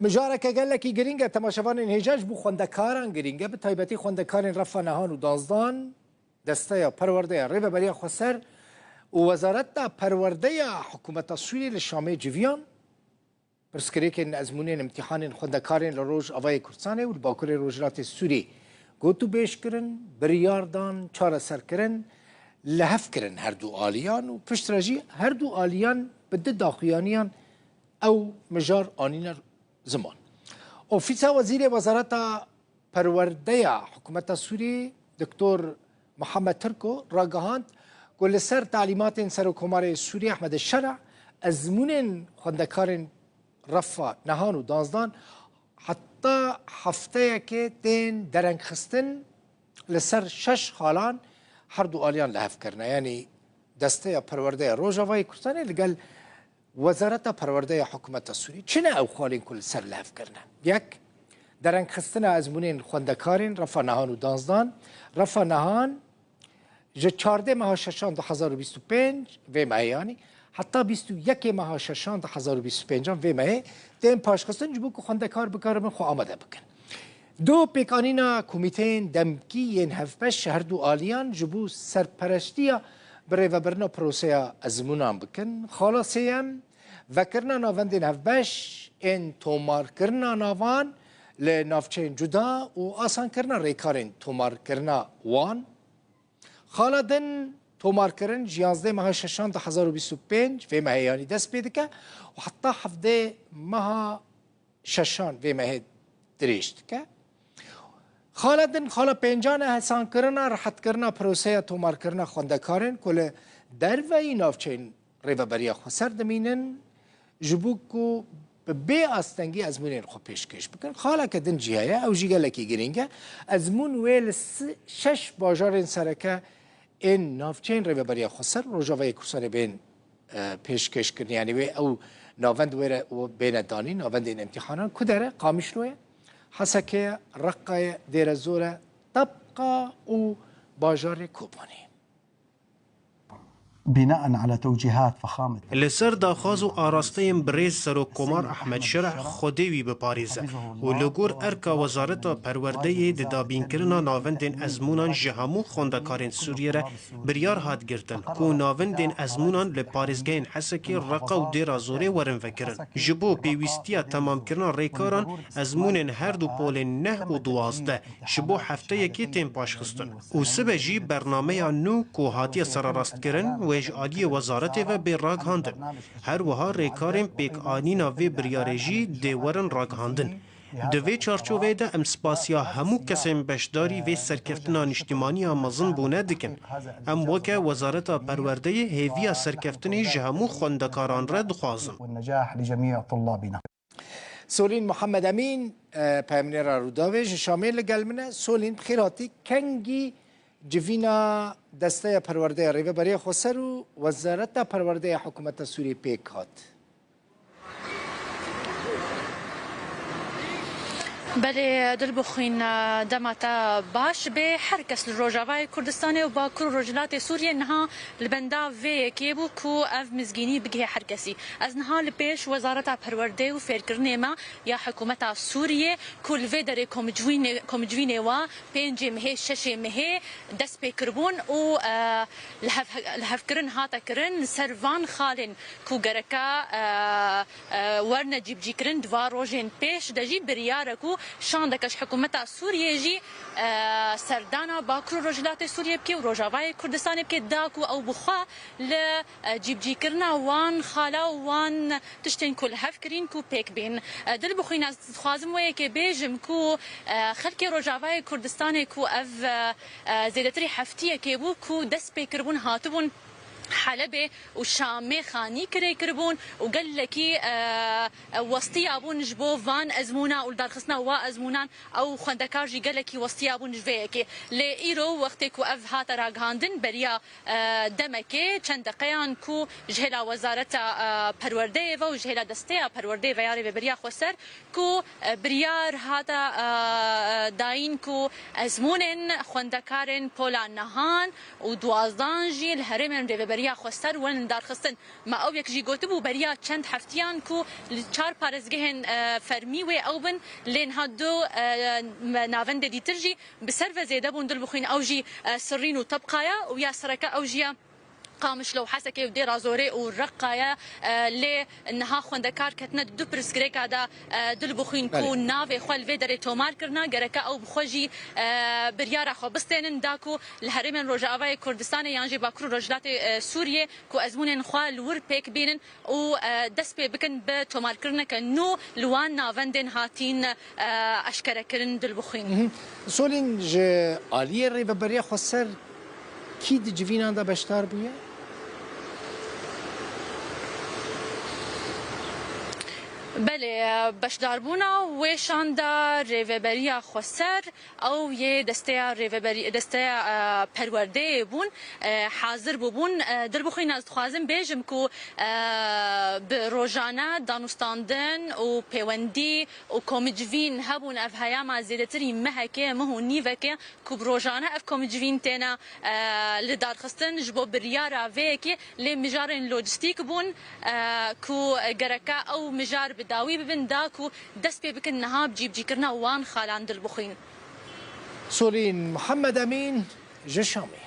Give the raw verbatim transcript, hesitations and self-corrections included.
Mijareke gelekî girîng e, temaşevanên hêja, ji bo xwendekaran girîng e, bi taybetî xwendekarên refa nehan û danzdan, desteya perwerdeya Rêveberiya Xweser û Wezareta Perwerdeya Hikûmeta Sûriyê li Şamê civiyan. Pirsgirêkên ezmûnên îmtîhanên xwendekarên li Rojavayê Kurdistanê û li Bakurê Rojhilatê Sûriyê gotûbêj kirin, biryar dan, çareser kirin, li hev kirin her du aliyan û piştre jî her du aliyan bi du daxuyaniyan ew mijar anîne ziman. Ofîsa Wezîrê Wezareta Perwerdeya Hikûmeta Sûriyê, Doktor Muhammed Tirko, ragihand ku li ser talîmatên Serokkomarê Sûriyê Ehmed Şera, ezmûnên xwendekarên refa nehan û danzdan heta hefteyekê tên derengxistin, li ser şeş xalan her du aliyan li hev kirine. Yanî Desteya Perwerdeya Rojavayê Kurdistanê li gel Wezareta Perwerdeya Hikûmeta Sûrî. Çi ne ew xalên ku li ser li hev kirine? Yek, derengxistina ezmûnên xwendekarên refa nehan û danzdan. Refa nehan ji çardeh meha şeşan du hezar û bîst û pênc, vê mehê yanî, heta bîst û yekê meha şeşan du hezar û bîst û pêncan vê mehê tên paşxistin, ji bo ku xwendekar bikaribin xwe amade bikin. Du, pêkanîna komîteyên demkî yên hevbeş ji her du aliyan ji bo serpereştiya birêvebirina proseya ezmûnan bikin. Xala sêyem, vekirina navendên hevbeş ên tomarkirina navan li navçeyên cuda û asankirina rêkarên tomarkirina wan. Xala din tomarkirin ji yanzdeh meha şeşan du hezar û bîst û pênc, vê mehê yanî, dest pê dike û heta hevdeh meha şeşan vê mehê dirêj dike. Xala din, xala pêncan e, hesankirina, rihetkirina proseya tomarkirina xwendekarên ku li derveyî navçeyên Rêveberiya Xweser dimînin, ji bo ku bi bê astengî ezmûnên xwe pêşkêş bikin. Xaleke din jî heye, ew jî gelekî girîng e. Ezmûn wê li si-, şeş bajarên sereke ên navçeyên Rêveberiya Xweser Rojavayê Kurdistanê bên, e, pêşkêş kirin. Yanî wê ew navend wê re û bêne danîn, navendên îmtîhanan ku dere, Qamişlo ye, Heseke ye, Reqa ye, Dêrezor e, Tebqa û bajarê Kobanê. بناء على توجيهات فخامة Li ser daxwaz û arasteyên birêz Serokkomar Ehmed Şereh Xwedê wî biparêze û li gor erka Wezareta Perwerdeyê di dabînkirina navendên ezmûnan ji hemû xwendekarên Sûriyê re biryar hat girtin ku navendên ezmûnan li parêzgehên Hesekê, Reqa û Dêra Zorê werin vekirin. Ji bo pêwîstiya temamkirina rêkaran, ezmûnên her du polên neh û duwazdeh ji bo hefteyekê tên paşxistin. Û sibe jî bernameya nû ku hatiye sererastkirin, wê ji aliyê wezaretê ve bê ragihandin. Her wiha rêkarên pêkanîna vê biryarê jî dê werin ragihandin. Di vê çarçoveyê de em spasiya hemû kesên beşdarî vê serkeftina niştimanî ya mezin bûne dikin. Em weke Wezareta Perwerdeyê hêviya serkeftinê ji hemû xwendekaran re dixwazin. والنجاح لجميع طلابنا. Solîn Muhammed Emîn, e, peyamnêra Rûdawê ji Şamê li gel min e. Solîn, bi xêr hatî. Kengî civîna Desteya Perwerdeya Rêveberiya Xweser û Wezareta Perwerdeya Hikûmeta Sûriyê pêk hat? Belê, Dilbixwîn, dema te baş bê. Her kes li Rojavayê Kurdistanê û Bakur û Rojhilatê Sûriyê niha li benda vê yekê bû ku ev mizgînî bigihê her kesî. Ez niha li pêş Wezareta Perwerdê û Fêrkirinê me ya Hikûmeta Sûriyê ku li vê derê komicivînê, komicivînê wa pêncê mihê, şeşê mihê dest pê kiribûn û, e, li hev-, li hevkirin hate kirin li ser van xalên ku gereka, e, e, werne cîbicîkirin di va rojên pêş de jî biryar e ku şandeke ji Hikûmeta Sûriyê jî, e, serdana Bakur û Rojhilatê Sûriyê bike û Rojavayê Kurdistanê bike, da ku ew bi xwe li, e, cîbicîkirina wan xala û wan tiştên ku li hev kirîn ku pêk bên. E, Dilbixwîn, ez dixwazim wê yekê bêjim ku, e, xelkê Rojavayê Kurdistanê ku ev, e, e, zêdetirî heftiyekê bû ku dest pê kiribûn, hatibûn Helebê û Şamê xanî kirê kiribûn û gelekî, e, e, westiya bûn ji bo van ezmûna û li darxistina wa ezmûnan ew xwendekar jî gelekî westiya bûn ji vê yekê. Lê îro wextê ku ev hate ragihandin, beriya, e, demekê, çend deqeyan ku ji hêla Wezareta, e, Perwerdeyê ve û ji hêla Desteya Perwerdeyê ve ya Rêveberiya Xweser ku, e, biryar hate, e, dayîn ku ezmûnên xwendekarên pola nehan û duwazdan jî li herêmên rêveberiya Beriya xweser werin darxistin. Me ew yek jî gotibû beriya çend heftiyan ku li çar parêzgehên, e, fermî wê ew bin, lê niha du, e, me navendê dîtir jî bi ser ve zêde bûn dilbixwîn. Ew jî, e, Sirrîn û Tebqa ye û ya sereke ew jî ye Qamişlo û Hesekê û Dêra Zorê û Reqa ye. E, lê niha xwendekar ketine di du pirsgirêka de, e, dilbixwîn ku Belê. navê xwe li vê derê tomar kirine, gereke ew bi xwe jî, e, biryara xwe bistênin da ku li herêmên Rojavayê Kurdistanê yan jî Bakur û Rojhilatê, e, Sûriyê ku ezmûnên xwe li wir pêk bînin û, e, dest pê bikin bi tomarkirineke nû li wan navendên hatîn, e, eşkerekirin dilbixwîn. Mhm. Solîn, ji aliyê Rêveberiya Xweser kî di civînan de beşdar bûye? Belê, e, beşdarbûna wê şanda Rêveberiya Xweser, ew yê desteya rêveberî, desteya, e, perwerdeyê bûn, e, hazir bûbûn. E, dilbixwîn ez dixwazim bêjim ku, e, bi rojane danûstandin û pêwendî û komicivîn hebûn, ev heyama zêdetirî mehekê, meh û nîvekê ku bi rojane ev komicivîn têne, e, li darxistin ji bo biryara vê yekê, lê mijarên lojistîk bûn, e, ku gereke ew mijar bi dawî bibin, da ku dest pê bikin niha bi cîbicîkirina wan xalan dilbixwîn. Solîn Mihemed Emîn ji Şamê.